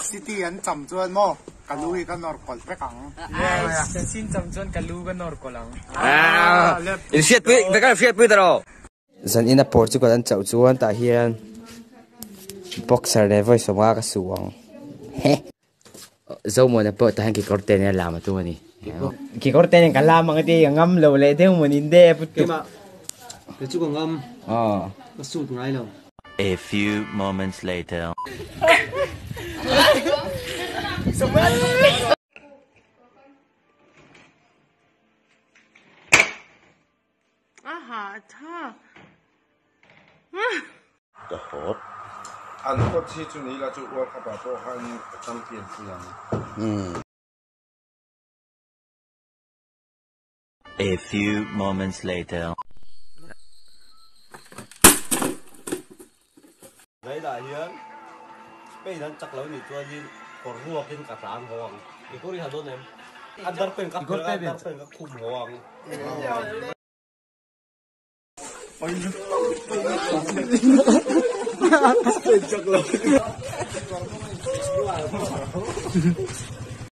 City an cham chuan maw ka lu hi ka nawr kawlh vek ang. Chelsea an cham chuan ka lu ka nawr kawlh ang. In hriatpui vek a hriatpui ta rawh. Zan ina Portugal an chauh chuan tah hian boxer leh vawi sawmnga ka su ang. Zomuana pawh tah hian kekawr te nen a lam a tum a ni. Kekawr te nen ka lam ang a ti a ngam lo leh deuh maw nin de pu tuk. Kei chu ka ngam. Ka suit ngai lo. A few moments later. Ka hawt. An coach hi chu ni ila chu World Cup ah pawh khan a champion pui ang. A few moments later. Vainah hian Spain an chak lo nih chuanin kawr ruakin ka tlan haw ang. I kawr i ha dawn em? A darpen ka phelh a, a darpen ka khum haw ang.